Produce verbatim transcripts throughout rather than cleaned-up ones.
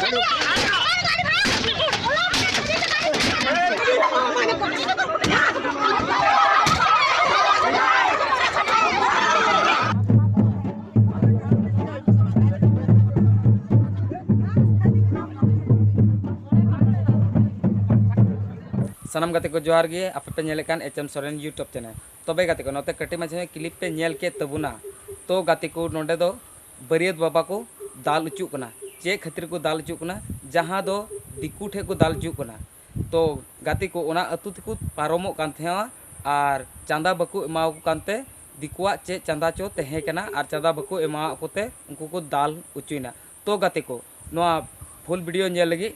ᱥᱟᱱᱟᱢ ᱜᱟᱛᱮ ᱠᱚ ᱡᱚᱦᱟᱨ ᱜᱮ, ᱟᱯᱮ ᱯᱮ ᱧᱮᱞᱮᱫ ᱠᱟᱱ H M Soren YouTube channel᱾ ᱛᱚᱵᱮ ᱜᱟᱛᱮ ᱠᱚ, ᱱᱚᱛᱮ ᱠᱟᱹᱴᱤᱡ ᱢᱟᱪᱷᱟ clip ᱯᱮ ᱧᱮᱞ ᱠᱮᱫ ᱛᱟᱵᱚᱱᱟ᱾ ᱛᱚ ᱜᱟᱛᱮ ᱠᱚ, ᱱᱚᱰᱮ ᱫᱚ ᱵᱟᱹᱨᱭᱟᱹᱛ ᱵᱟᱵᱟ ᱠᱚ ᱫᱟᱞ ᱚᱪᱚᱜ ᱠᱟᱱᱟ᱾ ᱪᱮᱫ ᱠᱷᱟᱹᱛᱤᱨ ᱠᱚ ᱫᱟᱞ ᱚᱪᱚᱜ ᱠᱟᱱᱟ? ᱡᱟᱦᱟᱸ ᱫᱚ ᱫᱤᱠᱩ ᱴᱷᱮᱱ ᱠᱚ ᱫᱟᱞ ᱚᱪᱚᱜ ᱠᱟᱱᱟ᱾ ᱛᱚ ᱜᱟᱛᱮ ᱠᱚ, ᱚᱱᱟ ᱟᱹᱛᱩ ᱛᱮᱠᱚ ᱯᱟᱨᱚᱢᱚᱜ ᱠᱟᱱ ᱛᱟᱦᱮᱸᱜᱼᱟ ᱟᱨ ᱪᱟᱸᱫᱟ ᱵᱟᱠᱚ ᱮᱢᱟᱣᱟᱠᱚ ᱠᱟᱱᱛᱮ, ᱫᱤᱠᱩᱣᱟᱜ ᱪᱮᱫ ᱪᱟᱸᱫᱟ ᱪᱚ ᱛᱟᱦᱮᱸ ᱠᱟᱱᱟ ᱟᱨ ᱪᱟᱸᱫᱟ ᱵᱟᱠᱚ ᱮᱢᱟᱣᱟᱫ ᱠᱚᱛᱮ ᱩᱱᱠᱩ ᱠᱚ ᱫᱟᱞ ᱚᱪᱚᱭᱮᱱᱟ᱾ ᱛᱚ ᱜᱟᱛᱮ ᱠᱚ, ᱱᱚᱣᱟ full video ᱧᱮᱞ ᱞᱟᱹᱜᱤᱫ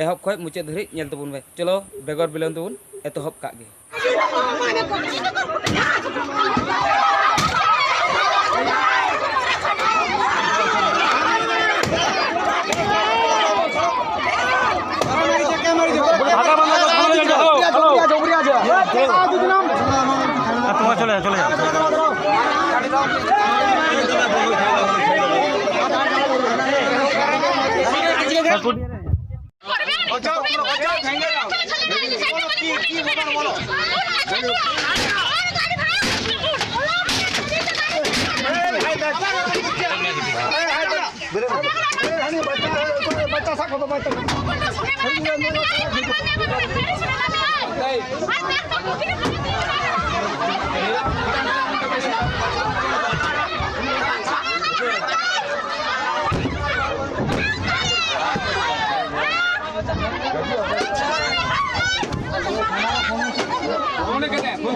ᱮᱦᱚᱵ ᱠᱷᱚᱱ ᱢᱩᱪᱟᱹᱫ ᱫᱷᱟᱹᱨᱤᱡ ᱧᱮᱞ ᱛᱟᱵᱚᱱ ᱢᱮ᱾ ᱪᱚᱞᱚ, ᱵᱮᱜᱚᱨ ᱵᱤᱞᱚᱢ ᱛᱮᱵᱚᱱ ᱮᱛᱚᱦᱚᱵ ᱠᱟᱜ ᱜᱮ᱾ ভাগা বন্ধ করো, সামনে যাও, যাও, যাও। হ্যাঁ, তোমার চলে যাও, চলে যাও।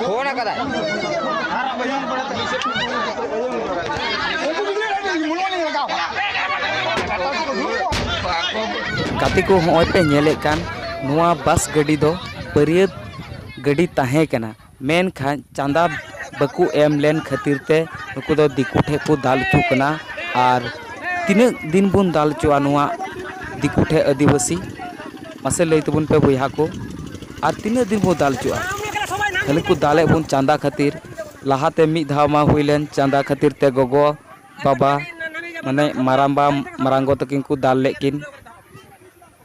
ᱯᱷᱳᱱ ᱟᱠᱟᱫᱟᱭ᱾ ᱜᱟᱛᱮ ᱠᱚ, ᱦᱚᱸᱜᱼᱚᱭ ᱯᱮ ᱧᱮᱞᱮᱫ ᱠᱟᱱ ᱱᱚᱣᱟ ᱵᱟᱥ ᱜᱟᱹᱰᱤ ᱫᱚ ᱵᱟᱹᱨᱭᱟᱹᱛ ᱜᱟᱹᱰᱤ ᱛᱟᱦᱮᱸ ᱠᱟᱱᱟ, ᱢᱮᱱᱠᱷᱟᱱ ᱪᱟᱸᱫᱟ ᱵᱟᱠᱚ ᱮᱢ ᱞᱮᱱ ᱠᱷᱟᱹᱛᱤᱨ ᱛᱮ ᱱᱩᱠᱩ ᱫᱚ ᱫᱤᱠᱩ ᱴᱷᱮᱱ ᱠᱚ ᱫᱟᱞ ᱦᱚᱪᱚᱜ ᱠᱟᱱᱟ᱾ ᱟᱨ ᱛᱤᱱᱟᱹᱜ ᱫᱤᱱ ᱵᱚᱱ ᱫᱟᱞ ᱦᱚᱪᱚᱜᱼᱟ ᱱᱚᱣᱟ ᱫᱤᱠᱩ ᱴᱷᱮᱱ ᱟᱹᱫᱤᱵᱟᱹᱥᱤ? ᱢᱟᱥᱮ ᱞᱟᱹᱭ ᱛᱟᱵᱚᱱ ᱯᱮ ᱵᱚᱭᱦᱟ ᱠᱚ, ᱟᱨ ᱛᱤᱱᱟᱹᱜ ᱫᱤᱱ ᱵᱚᱱ ᱫᱟᱞ ᱦᱚᱪᱚᱜᱼᱟ? ᱠᱷᱟᱹᱞᱤ ᱠᱚ ᱫᱟᱞᱮᱫ ᱵᱚᱱ ᱪᱟᱸᱫᱟ ᱠᱷᱟᱹᱛᱤᱨ᱾ ᱞᱟᱦᱟᱛᱮ ᱢᱤᱫ ᱫᱷᱟᱣ ᱢᱟ ᱦᱩᱭ ᱞᱮᱱ ᱪᱟᱸᱫᱟ ᱠᱷᱟᱹᱛᱤᱨ ᱛᱮ ᱜᱚᱜᱚ ᱵᱟᱵᱟ, ᱢᱟᱱᱮ ᱢᱟᱨᱟᱝᱵᱟ ᱢᱟᱨᱟᱝᱜᱚ ᱛᱟᱹᱠᱤᱱ ᱠᱚ ᱫᱟᱞ ᱞᱮᱫ ᱠᱤᱱ᱾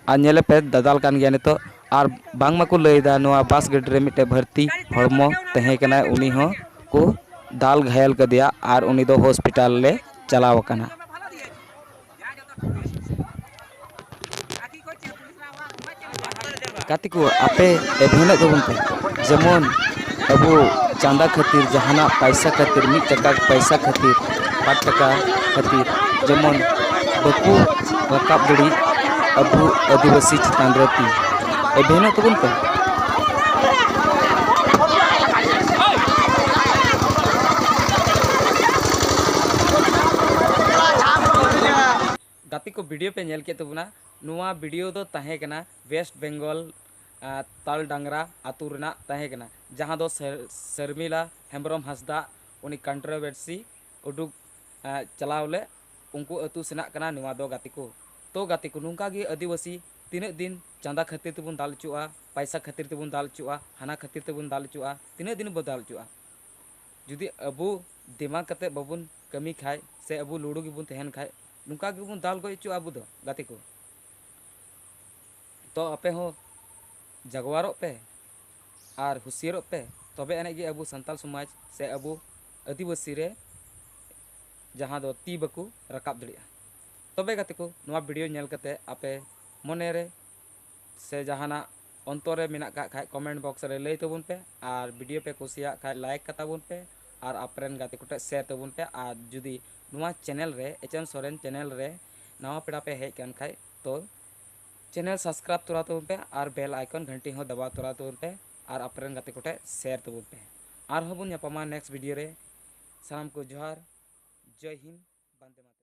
ᱟᱨ ᱧᱮᱞᱮ ᱯᱮ, ᱫᱟᱫᱟᱞ ᱠᱟᱱ ᱜᱮᱭᱟ ᱱᱤᱛᱚᱜ᱾ ᱟᱨ ᱵᱟᱝ ᱢᱟᱠᱚ ᱞᱟᱹᱭᱫᱟ, ᱱᱚᱣᱟ ᱵᱟᱥ ᱜᱟᱹᱰᱤ ᱨᱮ ᱢᱤᱫᱴᱮᱡ ᱵᱷᱟᱹᱨᱛᱤ ᱦᱚᱲᱢᱚ ᱛᱟᱦᱮᱸ ᱠᱟᱱᱟᱭ, ᱩᱱᱤ ᱦᱚᱸ ᱠᱚ ᱫᱟᱞ ᱜᱷᱟᱭᱮᱞ ᱠᱟᱫᱮᱭᱟ ᱟᱨ ᱩᱱᱤ ᱫᱚ ᱦᱚᱥᱯᱤᱴᱟᱞ ᱞᱮ ᱪᱟᱞᱟᱣ ᱟᱠᱟᱱᱟ᱾ ᱜᱟᱛᱮ ᱠᱚ, ᱟᱯᱮ ᱮᱵᱷᱮᱱᱚᱜ ᱛᱟᱵᱚᱱ ᱯᱮ, ᱡᱮᱢᱚᱱ ᱟᱵᱚ ᱪᱟᱸᱫᱟ ᱠᱷᱟᱹᱛᱤᱨ, ᱡᱟᱦᱟᱱᱟᱜ ᱯᱟᱭᱥᱟ ᱠᱷᱟᱹᱛᱤᱨ, ᱢᱤᱫ ᱴᱟᱠᱟ ᱯᱟᱭᱥᱟ ᱠᱷᱟᱹᱛᱤᱨ, ᱵᱟᱨ ᱴᱟᱠᱟ ᱠᱷᱟᱹᱛᱤᱨ, ᱡᱮᱢᱚᱱ ᱵᱟᱠᱚ ᱨᱟᱠᱟᱵ ᱫᱟᱲᱮᱜ ᱟᱵᱚ ᱟᱹᱫᱤᱵᱟᱹᱥᱤ ᱪᱮᱛᱟᱱ ᱨᱮ ᱛᱤ᱾ ᱮᱵᱷᱮᱱᱚᱜ ᱛᱟᱵᱚᱱ ᱯᱮ᱾ ᱜᱟᱛᱮ ᱠᱚ, ᱵᱷᱤᱰᱤᱭᱳ ᱯᱮ ᱧᱮᱞ ᱠᱮᱫ ᱛᱟᱵᱚᱱᱟ᱾ ᱱᱚᱣᱟ ᱵᱷᱤᱰᱤᱭᱳ ᱫᱚ ᱛᱟᱦᱮᱸ ᱠᱟᱱᱟ ᱳᱭᱮᱥᱴ ᱵᱮᱝᱜᱚᱞ, ᱟᱨ ᱛᱟᱞ ᱰᱟᱝᱨᱟ ᱟᱹᱛᱩ ᱨᱮᱱᱟᱜ ᱛᱟᱦᱮᱸ ᱠᱟᱱᱟ, ᱡᱟᱦᱟᱸ ᱫᱚ ᱥᱟᱨ-, ᱥᱟᱨᱢᱤᱞᱟ ᱦᱮᱢᱵᱨᱚᱢ ᱦᱟᱸᱥᱫᱟ ᱩᱱᱤ ᱠᱚᱱᱴᱨᱳᱵᱷᱟᱨᱥᱤ ᱩᱰᱩᱠ, ᱟᱨ ᱪᱟᱞᱟᱣ ᱞᱮᱫ, ᱩᱱᱠᱩ ᱟᱹᱛᱩ ᱥᱮᱱᱟᱜ ᱠᱟᱱᱟ ᱱᱚᱣᱟ ᱫᱚ, ᱜᱟᱛᱮ ᱠᱚ᱾ ᱛᱚ ᱜᱟᱛᱮ ᱠᱚ, ᱱᱚᱝᱠᱟ ᱜᱮ ᱟᱹᱫᱤᱵᱟᱹᱥᱤ ᱛᱤᱱᱟᱹᱜ ᱫᱤᱱ ᱪᱟᱸᱫᱟ ᱠᱷᱟᱹᱛᱤᱨ ᱛᱮᱵᱚᱱ ᱫᱟᱞ ᱦᱚᱪᱚᱜᱼᱟ, ᱯᱟᱭᱥᱟ ᱠᱷᱟᱹᱛᱤᱨ ᱛᱮᱵᱚᱱ ᱫᱟᱞ ᱦᱚᱪᱚᱜᱼᱟ, ᱦᱟᱱᱟ ᱠᱷᱟᱹᱛᱤᱨ ᱛᱮᱵᱚᱱ ᱫᱟᱞ ᱦᱚᱪᱚᱜᱼᱟ, ᱛᱤᱱᱟᱹᱜ ᱫᱤᱱ ᱵᱚᱱ ᱫᱟᱞ ᱦᱚᱪᱚᱜᱼᱟ? ᱡᱩᱫᱤ ᱟᱵᱚ ᱫᱤᱢᱟᱜᱽ ᱠᱟᱛᱮ ᱵᱟᱵᱚᱱ ᱠᱟᱹᱢᱤ ᱠᱷᱟᱡ ᱥᱮ ᱟᱵᱚ ᱞᱩᱲᱩ ᱜᱮᱵᱚᱱ ᱛᱟᱦᱮᱱ ᱠᱷᱟᱡ, ᱱᱚᱝᱠᱟ ᱜᱮᱵᱚᱱ ᱫᱟᱞ ᱜᱚᱡ ᱦᱚᱪᱚᱜᱼᱟ ᱟᱵᱚ ᱫᱚ, ᱜᱟᱛᱮ ᱠᱚ᱾ ᱛᱚ ᱟᱯᱮ ᱦᱚᱸ ᱡᱟᱜᱽᱣᱟᱨᱚᱜ ᱯᱮ ᱟᱨ ᱦᱩᱥᱤᱭᱟᱹᱨᱚᱜ ᱯᱮ, ᱛᱚᱵᱮ ᱟᱹᱱᱤᱡ ᱜᱮ ᱟᱵᱚ ᱥᱟᱱᱛᱟᱞ ᱥᱚᱢᱟᱡᱽ ᱥᱮ ᱟᱵᱚ ᱟᱹᱫᱤᱵᱟᱹᱥᱤ ᱨᱮ ᱡᱟᱦᱟᱸ ᱫᱚ ᱛᱤ ᱵᱟᱠᱚ ᱨᱟᱠᱟᱵ ᱫᱟᱲᱮᱭᱟᱜᱼᱟ᱾ ᱛᱚᱵᱮ ᱜᱟᱛᱮ ᱠᱚ, ᱱᱚᱣᱟ ᱵᱷᱤᱰᱤᱭᱳ ᱧᱮᱞ ᱠᱟᱛᱮ ᱟᱯᱮ ᱢᱚᱱᱮ ᱨᱮ ᱥᱮ ᱡᱟᱦᱟᱱᱟᱜ ᱚᱱᱛᱚᱨ ᱨᱮ ᱢᱮᱱᱟᱜ ᱠᱟᱜ ᱠᱷᱟᱡ, ᱠᱚᱢᱮᱱᱴ ᱵᱚᱠᱥ ᱨᱮ ᱞᱟᱹᱭ ᱛᱟᱵᱚᱱ ᱯᱮ᱾ ᱟᱨ ᱵᱷᱤᱰᱤᱭᱳ ᱯᱮ ᱠᱩᱥᱤᱭᱟᱜ ᱠᱷᱟᱡ, ᱞᱟᱭᱤᱠ ᱠᱟᱛᱟ ᱵᱚᱱ ᱯᱮ ᱟᱨ ᱟᱯᱮᱨᱮᱱ ᱜᱟᱛᱮ ᱠᱚᱴᱷᱮᱡ ᱥᱮᱭᱟᱨ ᱛᱟᱵᱚᱱ ᱯᱮ᱾ ᱟᱨ ᱡᱩᱫᱤ ᱱᱚᱣᱟ ᱪᱮᱱᱮᱞ ᱨᱮ, ᱮᱪ ᱮᱱ ᱥᱚᱨᱮᱱ ᱪᱮᱱᱮᱞ ᱨᱮ ᱱᱟᱣᱟ ᱯᱮᱲᱟ ᱯᱮ ᱦᱮᱡ ᱠᱟᱱ ᱠᱷᱟᱡ, ᱛᱚ ᱪᱮᱱᱮᱞ ᱥᱟᱵᱥᱠᱨᱟᱭᱤᱵ ᱛᱚᱨᱟ ᱛᱟᱵᱚᱱ ᱯᱮ ᱟᱨ ᱵᱮᱞ ᱟᱭᱠᱚᱱ ᱜᱷᱟᱱᱴᱤ ᱦᱚᱸ ᱫᱟᱵᱟᱣ ᱛᱚᱨᱟ ᱛᱟᱵᱚᱱ ᱯᱮ ᱟᱨ ᱟᱯᱮᱨᱮᱱ ᱜᱟᱛᱮ ᱠᱚᱴᱷᱮᱡ ᱥᱮᱭᱟᱨ ᱛᱟᱵᱚᱱ ᱯᱮ᱾ ᱟᱨᱦᱚᱸ ᱵᱚᱱ ᱧᱟᱯᱟᱢᱟ ᱱᱮᱠᱥᱴ ᱵᱷᱤᱰᱤᱭᱳ ᱨᱮ᱾ ᱥᱟᱱᱟᱢ ᱠᱚ ᱡᱚᱦᱟᱨ, ᱡᱚᱭ ᱦᱤᱱᱫ, ᱵᱟᱱᱫᱮ ᱢᱟᱛᱚᱨᱚᱢ᱾